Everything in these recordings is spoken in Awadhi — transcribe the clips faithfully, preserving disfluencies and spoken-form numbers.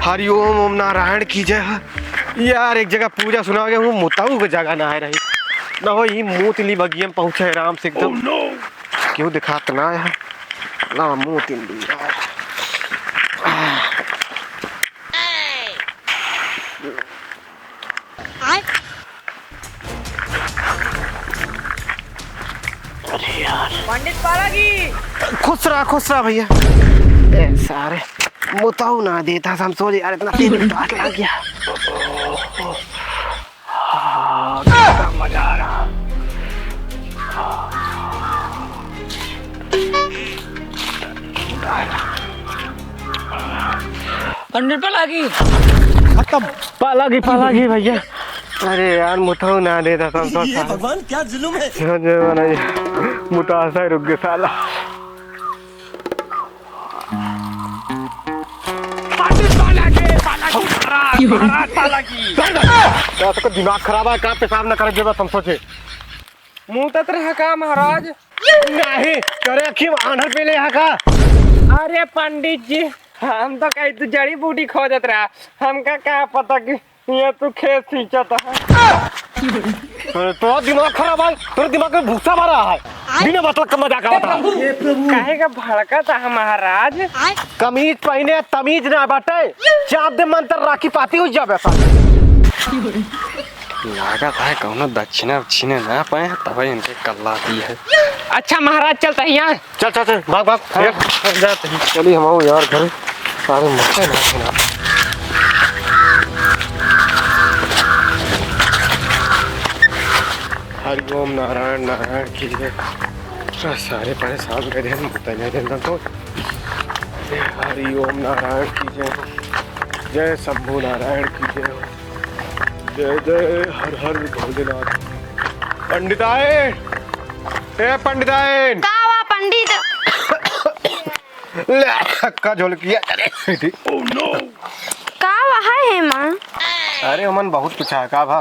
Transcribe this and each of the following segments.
हरि ओम, ओम नारायण की जय। यार, एक जगह पूजा सुना गया हूँ, मुताऊ के जगह ना आए रही। ना हो, यही मूत ली बगिया में पहुँचे आराम से एकदम। Oh no! क्यों दिखात ना है? ना, मूत ली यार। अरे यार। पंडित पालागी। खुश रहा, खुश रहा भैया। ए, सारे मुताऊ ना देता, हम सोच यार, इतना तेल डाल लग गया। हाँ, कितना मजा आ रहा। पंडित पालागी। खत्म। पालागी, पालागी भैया। अरे यार, मुताऊ ना देता, हम सोच ये भगवान, क्या जुल्म है। जो, जो बनाइए, मुतासा ही रुक गया साला। महाराज, महाराज, महाराज पालागी। का तो दिमाग खराब है, का पेशाब न करे देबा, हम सोचे। मुतत रहा का महाराज? नहीं, करे अखी आन्हर पेले हा का? अरे पंडित जी, हम तो कही तू जड़ी बूटी खोजत रहा, हमका का पता कि ये तू खेत सींचत है। अरे, तोरा दिमाग खराब है, तोरे दिमाग में भूसा भरा है। बिना मतलब का मजाक आवत है। काहे का भड़कत है महाराज? कमीज पहिने तमीज ना बाटे, चाप दे मंतर राखी पाती हो जाबे सा। लागत है कौनो दक्षिणा उक्षिणा ना पाए, तबे इनके कल्ला दी है। अच्छा महाराज, चलता है यहाँ। चल, चल, चल, भाग, भाग। हाँ, यार, हाँ, जाते हैं। चलिए, हम आओ यार घर। सारे मरते ना, ना। हरि ओम नारायण, नारायण की जय। आ, सारे परेशान कर दिए, हम बताइए देना तो। हरि ओम नारायण की जय। जय शंभू नारायण की जय। जय जय हर हर भोलेनाथ। पंडिताइन, ए पंडिताइन। का हुआ पंडित? ले, का झोल किया? अरे, बेटी। का हुआ है हेमा? अरे, ओमन बहुत कुछ है, का भा?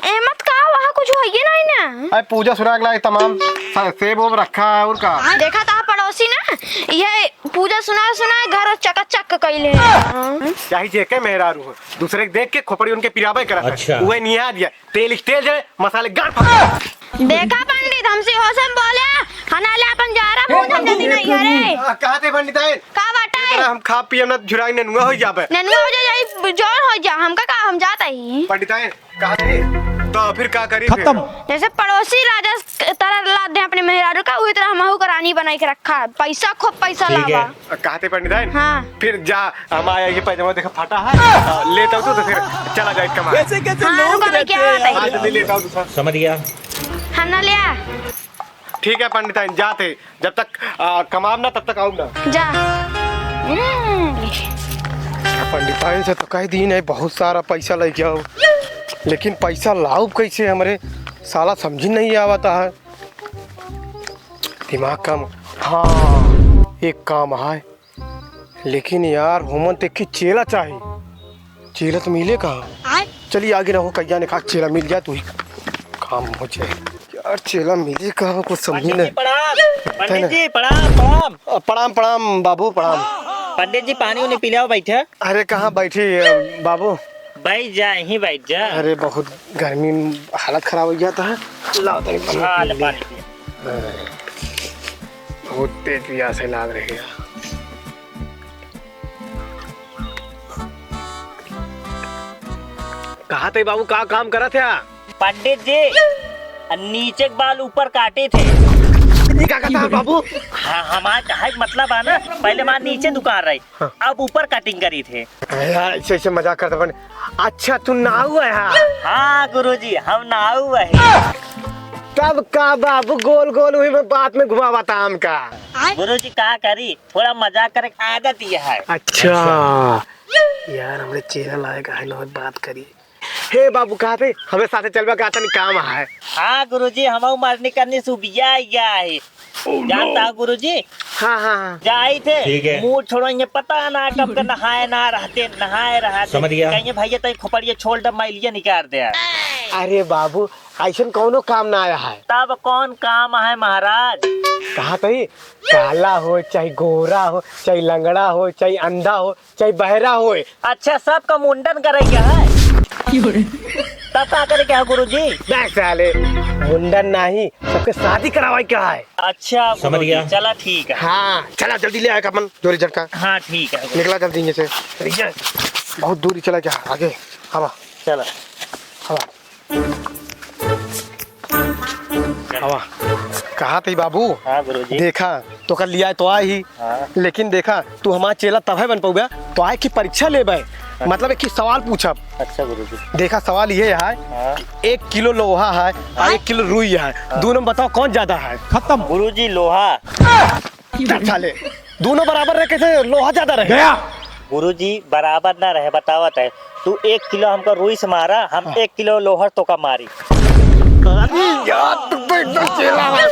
एमत का हुआ, कुछ होइए नहीं ना। अरे, पूजा सुना के लाई तमाम, स-, सेब ओब रखा है, और का? देखा था पड़ोसी ना, ये पूजा सुना सुना घर चकाचक कइले। चाहे जेके मेहरारू हो, दूसरे के देख के खोपड़ी उनके पिराबे करत है। अच्छा। उहे निहा दिया। तेल तेल जाए, मसाले गाड़ फाड़। देखा पंडित, हमसे होश में बोले, हना ले अपन जारा भूंजन जदी नहीं है रे। आ, कहा थे पंडिताइन? का बाटे? एकरा हम खा पियम ना, झुराई नेनुआ हो जाबे। नेनुआ हो जा, जाई, जोर हो जा, हमका का, हम जाता ही। पंडिताइन, कहा थे? तो फिर का करी फिर? खत्म। जैसे पड़ोसी राजा स-, तरह लाद दे अपने मेहरारू का, उही तरह हमहू का रानी बनाई के रखा है। पैसा, खूब पैसा ठीक है। लावा। कहा थे पंडिताइन? हाँ। फिर जा, हम आया, ये पैजामा देखा फटा है, आ, लेता हूँ तो, तो फिर चला जाए कमाए। कैसे कैसे हाँ, लोग रुको, मैं रहते क्या हैं बात है? यार। आज नहीं लेता हूँ दूसरा। समझ गया। हम ना लिया। ठीक है पंडिताइन, जाते, जब तक, आ, कमाब ना तब तक आऊब ना। जा। हम्म। पंडिताइन से तो कह दी नहीं, बहुत सारा पैसा लेके आओ, लेकिन पैसा लाऊब कैसे? हमरे साला समझी नहीं आवता है। दिमाग काम, हाँ, एक काम है, लेकिन यार, होमन ते की चेला चाही, चेला तो मिले कहाँ? आय? चलिए आगे रहो, कहिया ने खा चेला मिल जाए तो ही काम हो जाए। यार, चेला मिले कहाँ, कुछ समझी पंडित जी, नहीं। प्रणाम। पंडित जी, प्रणाम, प्रणाम। अ, प्रणाम, प्रणाम बाबू, प्रणाम। पंडित जी, पानी उनी पी लो, बैठे। अरे, कहाँ बैठी, अ, बाबू? बैठ जा, यहीं बैठ जा। अरे, बहुत गर्मी में हालत खराब हो जाता है। लाओ, तनी पानी हाँ, पी ले ले। पानी पी। अरे, बहुत तेज प्यास है, लाग रही है। कहा थे बाबू, का काम करत है? पंडित जी, नीचे के बाल ऊपर काटे थे। ये का कहता है बाबू? हाँ, हमार कहे के मतलब है ना, पहले हमार नीचे दुकान रही, हाँ। अब ऊपर cutting करी थे। अरे यार, ऐसे, ऐसे मजाक करता बने। अच्छा, तू नाऊ है, हाँ? हाँ गुरुजी, हम नाऊ है। तब का बाबू, गोल गोल वही में बात में घुमावा था हमका। गुरुजी, का करी, थोड़ा मजाक करे के आदत ये है। अच्छा। अच्छा। यार, हमरे चेला लायक है, नौबत बात करी। हे बाबू, कहा थे? हमरे साथे चलबा का, तनी काम है। हाँ गुरुजी, हमहू मरनी करनी सुबिया गया है। Oh, जानता no। हो गुरुजी? हाँ, हाँ, हाँ। जाई थे, ठीक है। मूड़ छोड़ो, ये पता ना कब के नहाए ना रहते, नहाए रहते। समझ गया। कहिए भैया, तई खोपड़िया छोड़ दे, मैलिया निकाल दे। अरे बाबू, अइसन कउनो काम ना आया है। तब कौन काम है महाराज? कहा तही, काला हो, चाहे गोरा हो, चाहे लंगड़ा हो, चाहे अंधा हो, चाहे बहरा होय। अच्छा, सबका मुंडन करे के है? तब का करे के है गुरुजी? देख साले, मुंडन नाही, सबके शादी करावे के है। अच्छा समझ गुरुजी, गया। चला ठीक है। हाँ, चला जल्दी ले आए अपन जोरी जटका। हाँ ठीक है गुरुजी। निकला जल्दी यहाँ से। ये बहुत दूरी चला गया आगे। हवा। चला। हवा। हवा। कहा थी बाबू? हाँ गुरुजी। देखा, तोका लिया तो आई ही। हाँ। लेकिन देखा, तू हमार चेला तब है बन पउबे, तो आए की परीक्षा लेबे। अच्छा। मतलब एक ही सवाल पूछब। अच्छा गुरुजी। देखा, सवाल ये है हाँ। कि एक किलो लोहा है और हाँ। एक किलो रुई है, हाँ। दोनों में बताओ कौन ज्यादा है? खत्म। गुरुजी, लोहा। चल साले, दोनों बराबर रहे, कैसे लोहा ज्यादा रहे? गया। गुरुजी, बराबर ना रहे, बतावत है। तू एक किलो हमका रुई से मारा, हम हाँ। एक किलो लोहा तोका मारी। अरे यार, तू तो एकदम चेला है।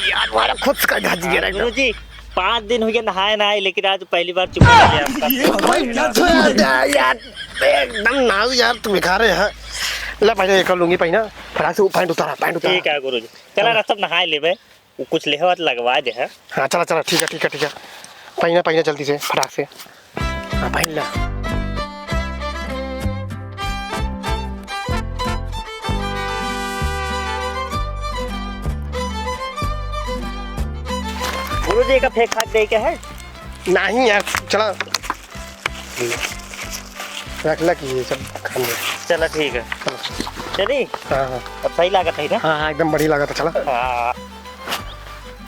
यार, हमारा खुद का घास गिरा एकदम। गुरुजी, पाँच दिन हुए नहाए ना आए, लेकिन आज पहली बार चुप कर लिया। भाई, यार, यार, एकदम नाव यार, तू बेकार है। ले पहले एक लुंगी पहना, फटाक से वो पैंट उतारा, पैंट उतारा। ठीक है गुरुजी, चला हाँ। रस्तम नहाए लेबे। वो कुछ लेहवा त लगवा दे, हाँ? हाँ, चला, चला, ठीक है, ठीक है, ठीक है। पहिना, पहिना जल्दी से, फटाक से। हाँ, पहिन ला। गुरुजी, का फेंक फाक दे के है? नहीं यार, चला। रख ला कि ये सब खाने। चला, ठीक है। चला। चली? हाँ, हाँ। अब सही लागत है ना? हाँ, हाँ, एकदम बढ़िया लागत है, चला। हाँ।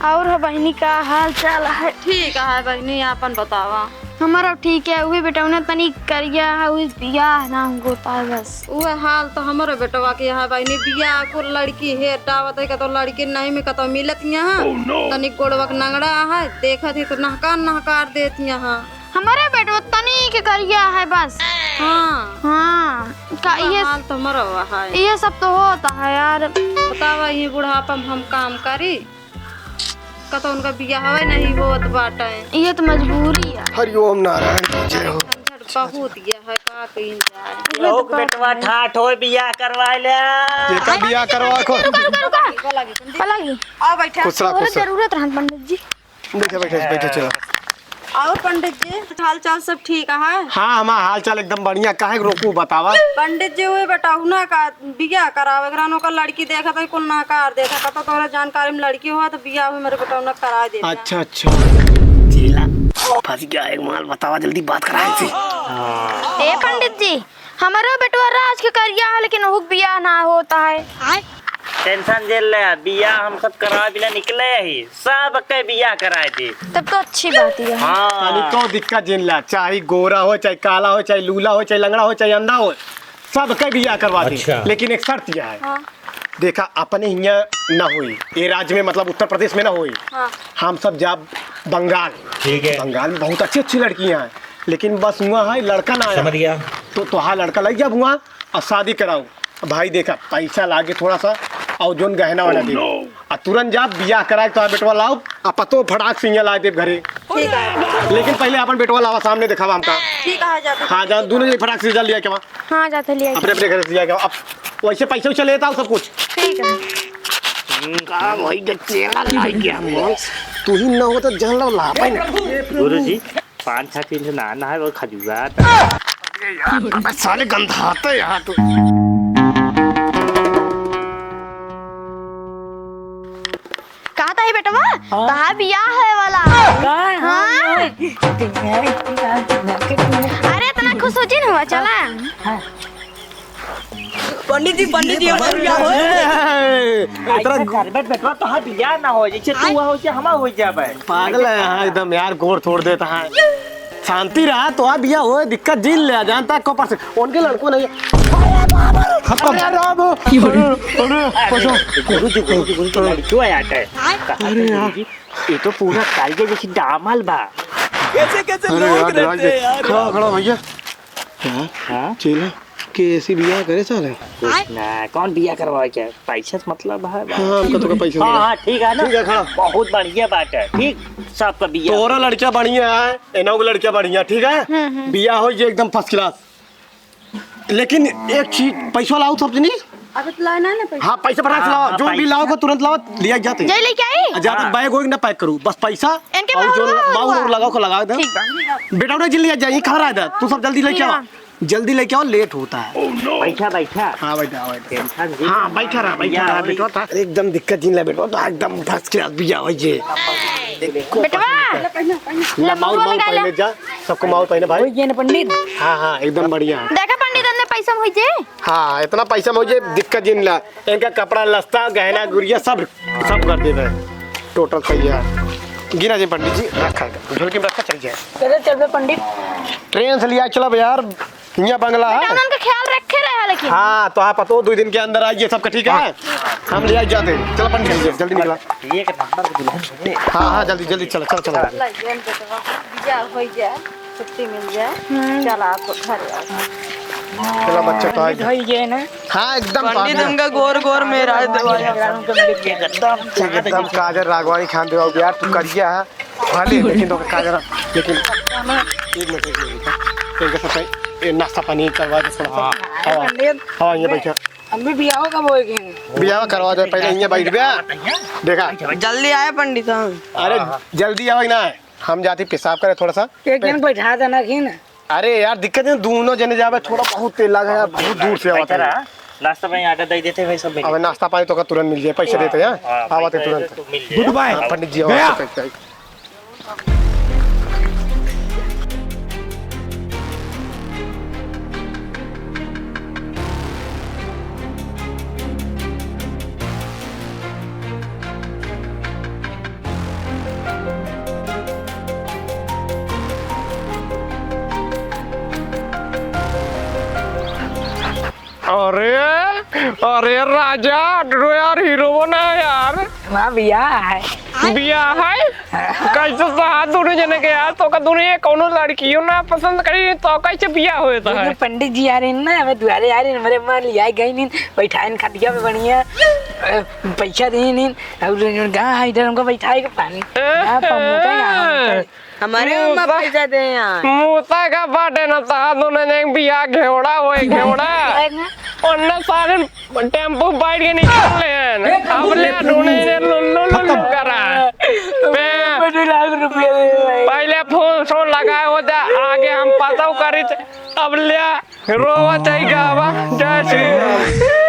और हो बहिनी, का हाल चाल है? ठीक है बहिनी, आपन बतावा। हमारा ठीक है, वही बेटौना तनी करिया है, वही बियाह ना होता है बस। उहे हाल तो हमरो बेटवा के है बहिनी, बियाह को लड़की हेर डावत है, कतो लड़की नहीं में कतो मिलत यहाँ। Oh, no! तनी गोड़वा के नंगड़ा है, देखत ही तो नहकार नहकार देत यहाँ। हमारे बेटवा तनी के करिया है बस। हाँ। हाँ, का उहे ये हाल तो हमरो है। ये सब तो होता है यार। बतावा, ये बुढ़ापा में हम काम करी, कतो उनका बियाहवे नहीं होत बाटे। ये तो मजबूरी है। हरिओम नारायण की जय हो। झंझट बहुत गया है, का कइल जाए। ये तो लोग बात बेटवा है। ठाठ होए, बियाह करवा ले। ये का बियाह करवा को? रुका, रुका, रुका। पलंग। आओ बैठा। खुश रहो, और खुश रहो। जरूरत रहन पंडित जी। बैठे, बैठे, बैठे, चलो। और पंडित जी, हाल चाल सब ठीक है? हाँ, हमार हाल चाल एकदम बढ़िया। काहे के रोकू, बतावा। पंडित जी, उहे बेटौना का बियाह करावे के रहन, ओकर लड़की देखत है, कुल नकार देत है। कतो तोहरा जानकारी में लड़की हुआ तो बियाह हुई, मेरे बेटौना कराए देत है। अच्छा, अच्छा। चेला, फंस गया एक माल, बतावा जल्दी बात कराए से। ए पंडित जी, हमरो बेटवा राज के करिया है, लेकिन ओहू के बियाह ना होता है। आय? टेंशन जेल ले, बियाह हम सब करावे बिना निकले ही, सबके बियाह कराए दे। तब तो अच्छी बात ही है। हाँ। तनिको दिक्कत जिन ला, चाहे गोरा हो, चाहे काला हो, चाहे लूला हो, चाहे लंगड़ा हो, चाहे अंधा हो, सबके बियाह करवा दे। अच्छा। लेकिन एक शर्त यह है। हाँ। देखा, अपने हियाँ ना होई, ये राज्य में, मतलब उत्तर प्रदेश में ना होई। हाँ। हम सब जाब बंगाल। ठीक है। बंगाल में बहुत अच्छी अच्छी लड़कियाँ हैं, लेकिन बस हुआ है लड़का ना आया। समझ गया। तो तोहार लड़का लग जाब हुआ और शादी कराओ। भाई देखा, पैसा लागे थोड़ा सा और जोन गहना वाला दे। Oh, no। आ तुरंत जाब बियाह कराए, तोहार बेटवा लाओ, आ पतो फटाक से हियाँ लाए देब घरे। ठीक है। लेकिन पहले अपन बेटवा लावा, सामने देखावा हमका। ठीक है, जाते। हाँ, जा, दोनों जने फटाक से जा लिया के बा। हाँ, जाते लिया के। अपने, अपने घर से लिया के बा। अब वैसे पैसा वैसा लेता हूँ सब कुछ। ठीक है। हम्म, का भाई के चेला लाग गया मोल। तू ही ना हो तो जान लो ला भाई ना। गुरुजी, पाँच छह दिन से ना नहाए, वो खजुआत। अरे यार, अबे साले गंधाते यार तू। कहा था ही बेटवा? हाँ। तहार बियाह है वाला। का? हाँ। हाँ। अरे इतना खुश हो जी ना हुआ, चला। हाँ। पंडित जी, पंडित जी, हमार बियाह हो। ए, ए, ए, ए, इतना ऐसा करबे बेटवा, तोहार बियाह ना हो, जैसे तू हुआ हो, वैसे हमार हो जाबे। पागल है यहाँ एकदम यार, गोड़ तोड़ देता है। शांति रहा, तोहार बियाह होए, दिक्कत जिन ले, जानता है को परसेंट, उनके लड़को नहीं है। खत्म। अरे राम, अरे, अरे, अरे, बचाओ। गुरुजी, गुरुजी, गुरुजी, लड़कियों आ जाता है। अरे यार। गुरुजी, ये तो पूरा कारिगर जैसी डामल बा। कैसे, कैसे अरे लोग यार, डरा रहते हैं गए। यार। खड़ा, खड़ा भैया। हाँ? हाँ? चेला, के ऐसी बियाह करे साले? कुछ ना, कौन बियाह करवावे क्या? पैसा से मतलब है बा। हाँ, हमका तो का पैसा हाँ, देना। हाँ, ठीक है ना? ठीक है, खड़ा। बहुत बढ़िया बात है, ठीक? सबका बियाह। तोहरा लड़कियाँ बढ़िया है, एनहू के लड़कियाँ बढ़िया, ठीक है? हम्म, हम्म। बियाह हो ये एकदम first class। लेकिन एक चीज, पैसा लाओ सब जनी। अबे तो लाना ना पैसा। हाँ, पैसा फटाक से लाओ, हाँ, जो भी पैसा। लाओ को तुरंत लाओ, लिया जाते। जय लेके आई? आ, जाते हाँ। बैग वैग ना पैक करू, बस पैसा इनके और जो माहौल माहौल हुआ। और लगाओ को लगा दे। ठीक बा। बेटा, उन्हें जल्दी आ जाइए, खबर आ जाए, तू सब जल्दी लेके आओ। ठीक बा। जल्दी लेके आओ, लेट होता है। बैठा, बैठा। हाँ, बैठा, बैठा। टेंशन भी हाँ, ना बैठा रहा, बैठा भैया, रहा, वही। बेटा, था। एकदम दिक्कत जिन ला, बेटा, था, एकदम फर्स्ट क्लास भैया, वही जे। बेटवा, ला, माउर, माउर पहले जा, सबको माउर पहने, भाई। वही जे ना पंडित। हाँ, हाँ, एकदम बढ़िया। देखा पंडित, इतने पैसा में होई जे? हाँ, इतना पैसा में होई जे, दिक्कत जिन ला। इनका कपड़ा, लत्ता, गहना, गुरिया, सब, सब कर देबे। टोटल सही है। गिना जी पंडित जी, रखा है। झोलकी में रखा, चल जाए। चलो, चल बे पंडित। ट्रेन से लिया, चलो बे यार। हियाँ बंगला है। बेटा, उनका ख्याल रखे रहे लेकिन। हाँ, तो आप तो दो दिन के अंदर आइए, सबका ठीक है? हाँ। हम ले आइ जाते हैं। चलो पंडित जी, जल्दी निकला। एक नंबर के दुल्हन बने। हाँ, हाँ, जल्दी, जल्दी, चलो, चलो, चलो। लइयन के तो बियाह होइ जाए, छुट्टी मिल जाए। हम्म। चल, आप घर आओ। चलो बच्चे, तो आइए। पंडित होइ गए ना? हाँ, एकदम पंडित पागल। हमका गोर गोर मेहरारू देवा। एकदम, एकदम काजल राघवानी खान देवा यार, तू करिया है। भले, लेकिन तो का जरा, लेकिन एक मिनट, एक मिनट, एक मिनट। इनका सबका ये नाश्ता पानी करवा दे थोड़ा सा। हाँ। हाँ, पंडित, हाँ, ये बैठा। अम्मी बियाह कब होएगी? बियाह करवा दे, पहले इहाँ बैठ बे। देखा। जल्दी आए पंडित साहब। अरे, जल्दी आवे ना, हम जाती पेशाब करे थोड़ा सा। एक जन बैठा देना कि ना। अरे यार, दिक्कत है, दोनों जने जावे, थोड़ा बहुत तेल लगा है, बहुत दूर से आवत है। नाश्ता पानी आटा दे देते हैं भाई, सब मिल अब नाश्ता पानी तो का तुरंत मिल जाए, पैसा हाँ, देते हैं, हाँ, आवत है पैसा तुरंत। देते तो मिल जाए। Goodbye. हाँ, पंडित जी, गया। आवत है, पैसा। अरे, अरे राजा, रो यार, हीरो बना यार। हमार बियाह है। बियाह है? कैसे सहा दोनों जने के यार, तो का दोनों ये कौनो लड़कियों ना पसंद करी, तो कैसे बियाह होए तो है? पंडित जी आ रहे हैं ना, हमें दुआरे आ रहे हैं, हमारे माँ लिया गई नहीं, बैठाए खटिया पे बढ़िया, अ, पैसा दे नहीं, और गा है इधर हमको बैठाए के पानी। हाँ, पम्मू का यहाँ। हमारे अम्मा मूसा, पैसा दे यार। मूसा का बाटे ना, सहा दोनों जने बियाह घेवड़ा होए, घेवड़ा। ओन्ने सारे टेम्पो बैठ के निकल ले हैं। अब ले ढूंढे ने लुल्लू लुल्लू करा। बे, दो लाख रुपया दे भाई। पहले फोन सोन लगाए होता, आगे हम पता करी थे। अब ले रोवा चाहिए गावा। जय श्री राम।